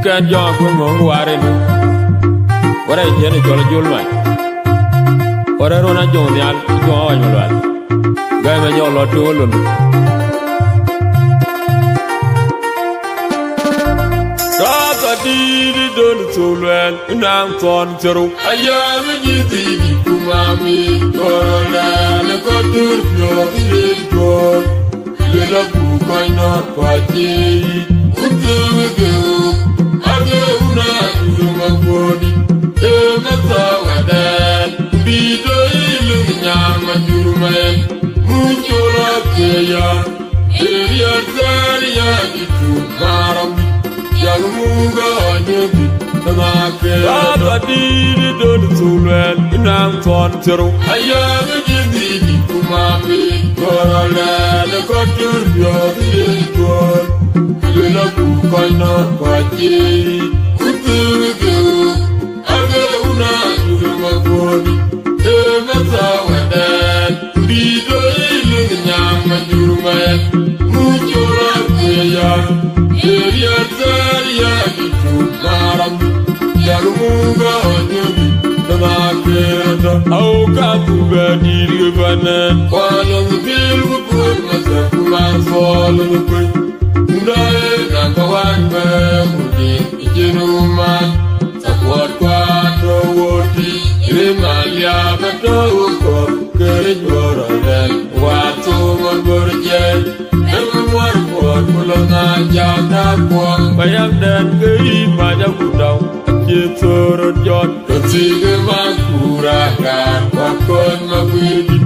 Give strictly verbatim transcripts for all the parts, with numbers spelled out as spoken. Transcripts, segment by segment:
Kɛn jɔŋ akuëŋ ŋöŋ waar en. Wärɛc tiɛ̈n ë cɔl Jol Mac. Wärɛc ruɔn Ajoŋ Nhial, Ajoŋ Awac Malual. Gäi Manyɔk lɔ tuŋ ë lon. Rɔɔth adït ë dön thok luɛɛl, ë naŋ thɔn thiërou. Ayam ë nyin dhïc dït ku mami, gɔ̈rɔ lɛ̈ɛ̈n ë kɔc tör piɔ̈ɔ̈th ë yen tuɔɔr. Luel abuk kɔc nɔ̈k kɔc cï wun thëëu ë geu, ageu na jur makuɔ̈ɔ̈dï, ee mathawadɛn, bï doi luk nyaŋ ma jur mɛn, mu col athëëya, ee riɛt thɛɛr ya jï tuk maram, yak muk ɣɔny ë bï tënhaake. Baba dït ë dön thuk luɛɛl, ë naŋ thɔn thiërou. Ayam ë nyin dhïc dït ku mami, gɔ̈rɔ lɛ̈ɛ̈n ë kɔc tör piɔ̈ɔ̈th ë yen tuɔɔr. Luel abuk kɔc nɔ̈k kɔc cï wun thëëu ë geu, ageu na jur makuɔ̈ɔ̈dï, ee mathawadɛn, bï doi luk nyaŋ ma jur mɛn, mu col athëëya, ee riɛt thɛɛr ya jï tuk maram, yak muk ɣɔny ë bï tënhaake. Au ka ku bɛ dït ke bänɛn. Kuan ë dhil ku tuɔ̈c mathaku man thuɔɔl ë kuc. Ndai na ka wan bɛ ku dït ë cïn ë man. Thakuɔt kuat tɔ̈ wot tïc, rim aliap ë tɔ̈ ë kɔ̈th, kërë juɔ̈ɔ̈r ëlɛ̈n, wath thok ë gör jiɛc, ë ŋuɔ̈r kuɔt ku lɔ na jam na kuɔn. Payamdɛn ke yï mac akutau, acie thöör röt jɔt. Röt thiik ë man ku raak raak, ku akɔ̈ɔ̈c ma guiir dït.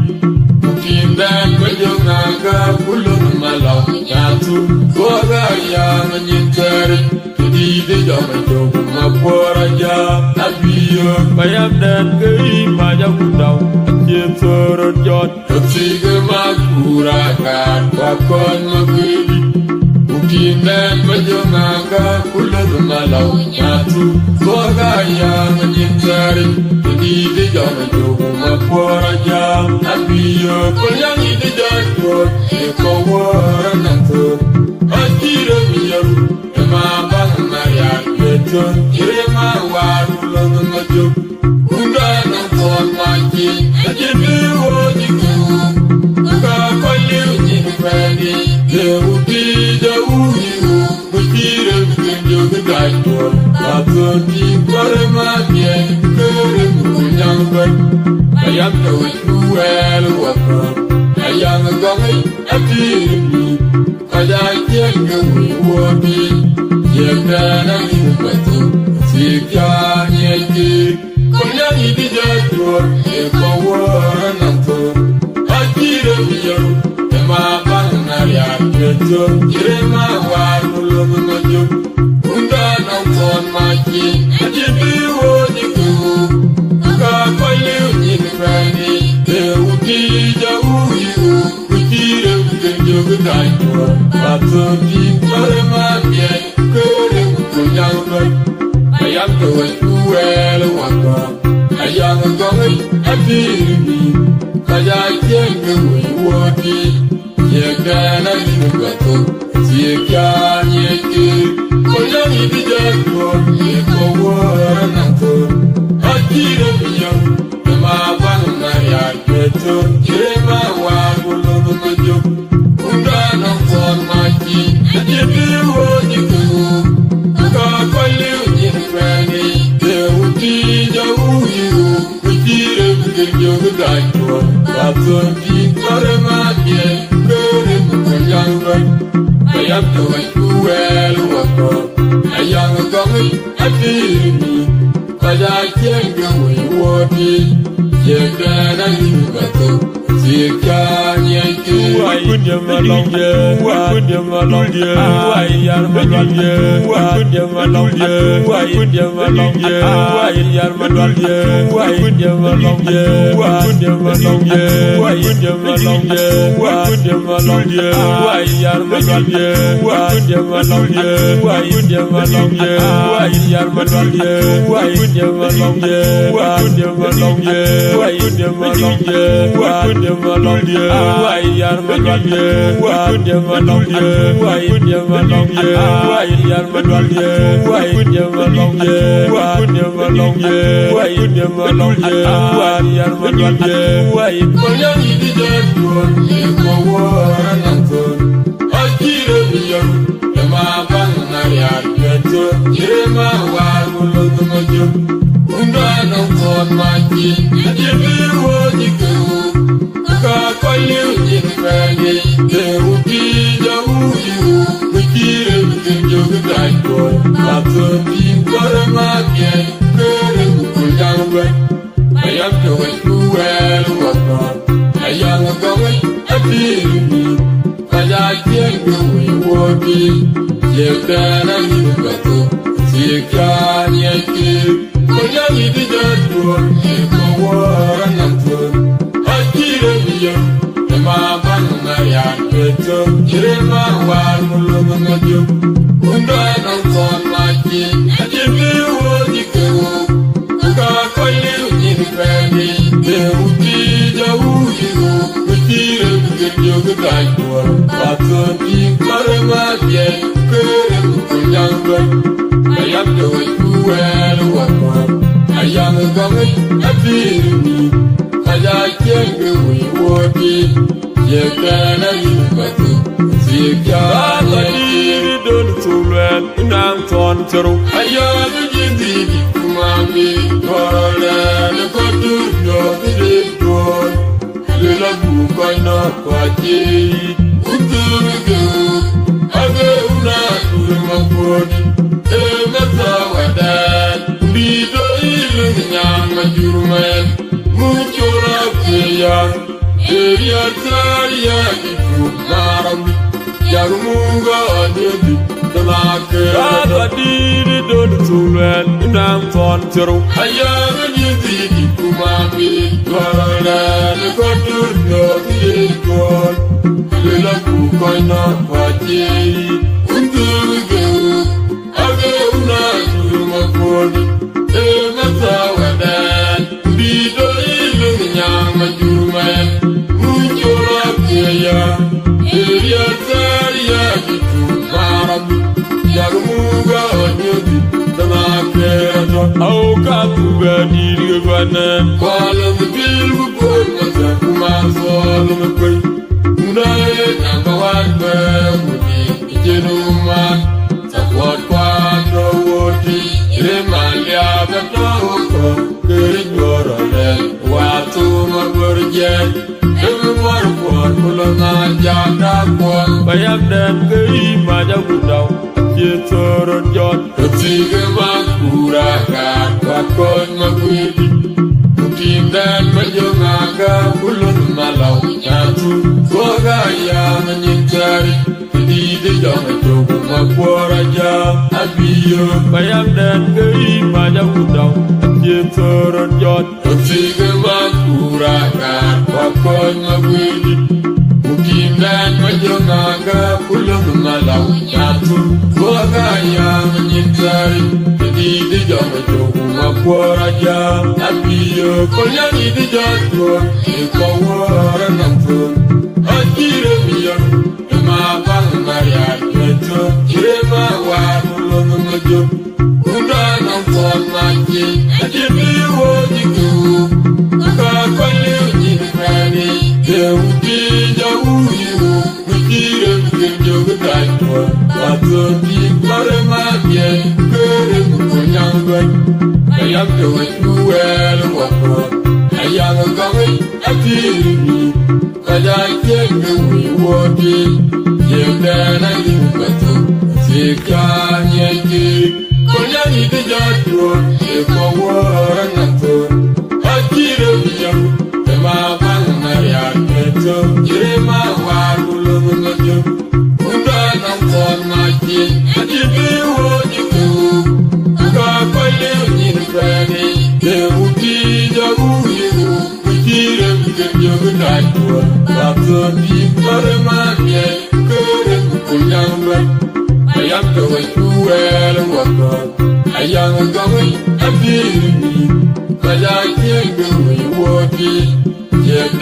Ku tiimdɛn bä jɔ ŋaak gääk, ku löŋ malɔ nyaathu, dhuɔ̈k aya ma nyin kɛ̈ɛ̈ric. Këdïït ë jɔŋ ë cök, ma kuɔɔr ajam abï yök. Payamdɛn ke yï mac akutau, acie thöör röt jɔt. Röt thiik ë man ku raak raak, ku akɔ̈ɔ̈c ma guiir dït. Ku tiimdɛn bä jɔ ŋaak gääk, ku löŋ malɔ nyaathu, dhuɔ̈k aya ma nyin kɛ̈ɛ̈ric. Këdïït ë jɔŋ ë cök, ma kuɔɔr ajam abï yök. Ku liaŋ yï dï jɔt tuɔɔc, ë kɔ̈u wöör anɔŋ thöör. Acï rem yöl, ë ma baŋ Marial Petro, cï rem a waar ku löŋ ë ma jök. Wunda nɔŋ thɔn mac cin, acïn bï wööc ë kë wun. Ku ka kɔc liu nyin pɛ̈ɛ̈ni, le wun tïc a wun yï wun. Ku cï rem kën jök ë dac tuɔɔr, ka thöör tïŋ tɔ̈ rem a biɛɛny, ke rem ku nyaŋ bɛ̈n. Ayam tɔ̈ wec ku wɛɛl wakɔ̈ɔ̈r, ayaŋ ë gɔ̈ŋ yic atïï rem yï. Kɔc aa ciɛɛŋ ke wëi wuɔɔr piny, ciɛɛŋ tɛ̈ɛ̈n anïn bä thök, thiëëk cä ŋiɛc keek. Kɔc aa yï dï jɔ tuɔɔr, ee kɔc wuɔɔr anɔŋ thöör. Acï rem yöl, ë ma baŋ Marial Petro, cï rem a waar ku löŋ ë ma jök. Wunda nɔŋ thɔn mac cin, acïn bï wööc ë kë wun. Ku ka kɔc liu nyin pɛ̈ɛ̈ni, ee wun tïc a wun yï wun. Ku cï rem kën jök dac tuɔɔr, ka thöör tïŋ tɔ̈ rem a biɛɛny, ke rem ku nyaŋ bɛ̈n. Ayam tɔ̈ wec ku wɛɛl wakɔ̈ɔ̈r, ayaŋ ë gɔ̈ŋ yic atïï rem yï. Kɔc aa ciɛɛŋ ke wëi wuɔɔr piny, ciɛɛŋ tɛ̈ɛ̈n anïn bä thök, thiëëk cä ŋiɛc keek. Kɔc aa yï dï jɔ tuɔɔr, ee kɔc wuɔɔr anɔŋ thöör. Acï rem yöl, ë ma baŋ Marial Petro, cï rem a waar ku löŋ ë ma jök. Wunda nɔŋ thɔn mac cin, acïn bï wööc ë kë wun. Ku ka kɔc liu nyin pɛ̈ɛ̈ni, ee wun tïc a wun yï wun. Ku cï rem kën jök dac tuɔɔr, ka thöör tïŋ tɔ̈ rem a biɛɛny, ke rem ku nyaŋ bɛ̈n. Ayam tɔ̈ wec ku wɛɛl wakɔ̈ɔ̈r, ayaŋ ë gɔ̈ŋ yic atïï rem yï. Kɔc aa ciɛɛŋ ke wëi wuɔɔr piny, ciɛɛŋ tɛ̈ɛ̈n anïn bä thök, thiëëk cä ŋiɛc keek. Wai, kun diɛ̈ ma lɔŋ diɛ̈, wai, kun diɛ̈ ma lɔŋ diɛ̈, wai, yar ma lɔŋ diɛ̈, wai, kun diɛ̈ ma lɔŋ diɛ̈, wai, kun diɛ̈ ma lɔŋ diɛ̈, wai, yar ma lɔŋ diɛ̈, wai, kun diɛ̈ ma lɔŋ diɛ̈, wai, kun diɛ̈ ma lɔŋ diɛ̈, wai, kun diɛ̈ ma lɔŋ diɛ̈, wai, kun diɛ̈ ma lɔŋ diɛ̈, wai, yar ma lɔŋ diɛ̈, wai, kun diɛ̈ ma lɔŋ diɛ̈, wai, kun diɛ̈ ma lɔŋ diɛ̈, wai, yar ma lɔŋ diɛ̈, wai, kun diɛ̈ ma lɔŋ diɛ̈, wai, kun diɛ̈ ma lɔŋ diɛ̈, wai, kun diɛ̈ ma lɔŋ diɛ̈, wai, kun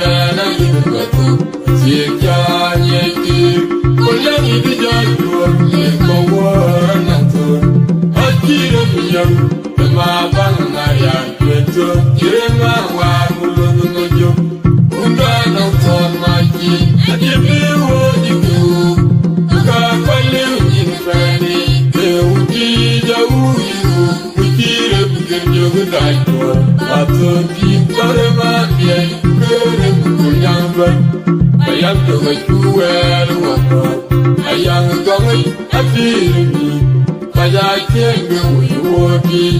Ënë yïn bä thök, thiëëk ca nyiɛckï, ku liɛŋ yï bï jɔ juɔ̈ɔ̈r, yïn kɔ̈k wär anaŋ thöl. Acï rem yäŋ, ë ma baŋ Marial cuet thök, cï rem a waar ku luɔ̈th ë ŋö jök. Wun bä nɔŋ thɔn mac yï, acï bï wööc yï kë wuk, ku ka kɔc lëu nyin pɛ̈ɛ̈ni, ke wun cï jɔ wuk yï wuk. Ku cï rem kën jök dac tuɔ̈l, athöŋ tïŋ tɔ̈ rem abiɛc, ke rem ku nyaŋ bɛ̈n. Ayaŋ tök acuk wɛɛl ë wäthɔ̈ɔ̈k, ayaŋ gɔ̈ŋic apïïr ë mïth, kɔc aa ciëŋ ke woi wuɔ̈ɔ̈t tïŋ,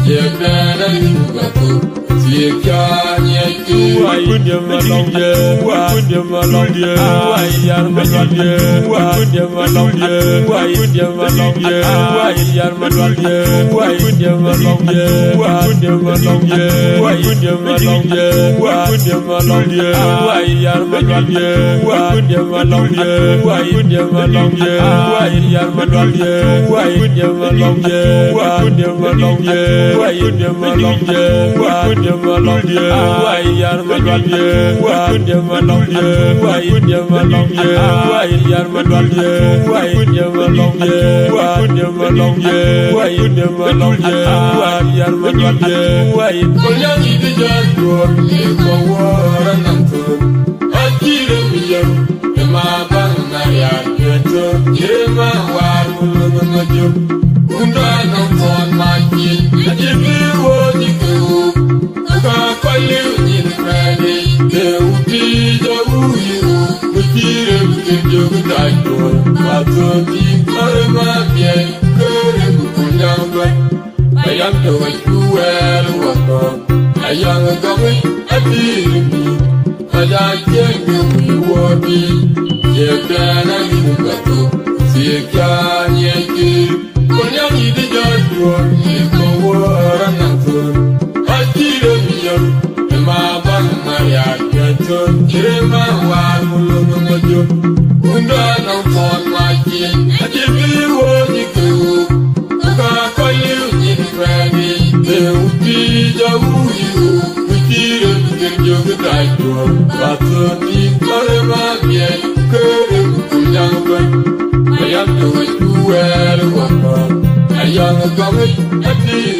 ciɛɛŋdɛn arïŋ bä thök. Thiëëk ca nyiɛckï. Wai, kundië malɔŋdië, wai, kundië malɔŋdië, wai, yar malɔŋdië, wai, kundië malɔŋdië, wai, kundië malɔŋdië, wai, yar malɔŋdië, wai, kundië malɔŋdië, wai, kundië malɔŋdië, wai, kundië malɔŋdië, wai, kundië malɔŋdië, wai, yar malɔŋdië, wai, kundië malɔŋdië, wai, kundië malɔŋdië, wai, yar malɔŋdië, wai, kundië malɔŋdië, wai, kundië malɔŋdië, wai, kundië malɔŋdië, wai, kundië malɔŋdië, wai, yar malɔŋdië, wai, kundië malɔŋdië, wai, kundië malɔŋdië, wai, yar malɔŋdië, wai, kundië malɔŋdië, wai, kundië malɔŋdië, wai, kundië malɔŋdië, wai, yar malɔŋdië, wai. Ku liɛŋ yï bï jɔ juɔ̈ɔ̈r, yïn kɔ̈k wär anaŋ thöl. Acï rem yäŋ, ë ma baŋ Marial cuet thök, cï rem a waar ku luɔ̈th ë ŋö jök. Wun bä nɔŋ thɔn mac yï, acï bï wööc yï kë wuk, ku ka kɔc lëu nyin pɛ̈ɛ̈ni, ke wun cï jɔ wuk yï wuk, ku cï rem kën jök dac tuɔ̈l, athöŋ tïŋ tɔ̈ rem abiɛc, ke rem ku nyaŋ bɛ̈n. Ayaŋ tök acuk wɛɛl ë wäthɔ̈ɔ̈k, ayaŋ gɔ̈ŋic apïïr ë mïth, kɔc aa ciëŋ ke woi wuɔ̈ɔ̈t tïŋ, ciɛɛŋdɛn arïŋ bä thök, thiëëk ca nyiɛckï. Ku liɛŋ yï bï jɔ juɔ̈ɔ̈r, yïn kɔ̈k wär anaŋ thöl. Acï rem yäŋ, ë ma baŋ Marial cuet thök, cï rem a waar ku luɔ̈th ë ŋö jök. Wun bä nɔŋ thɔn mac yï, acï bï wööc yï kë wuk, ku ka kɔc lëu nyin pɛ̈ɛ̈ni, ke wun cï jɔ wuk yï wuk, ku cï rem kën jök dac tuɔ̈l, ku athöŋ tïŋ tɔ̈ rem abiɛc, ke rem ku nyaŋ bɛ̈n. Ayaŋ tök acuk wɛɛl ë wäthɔ̈ɔ̈k, ayaŋ gɔ̈ŋic apïïr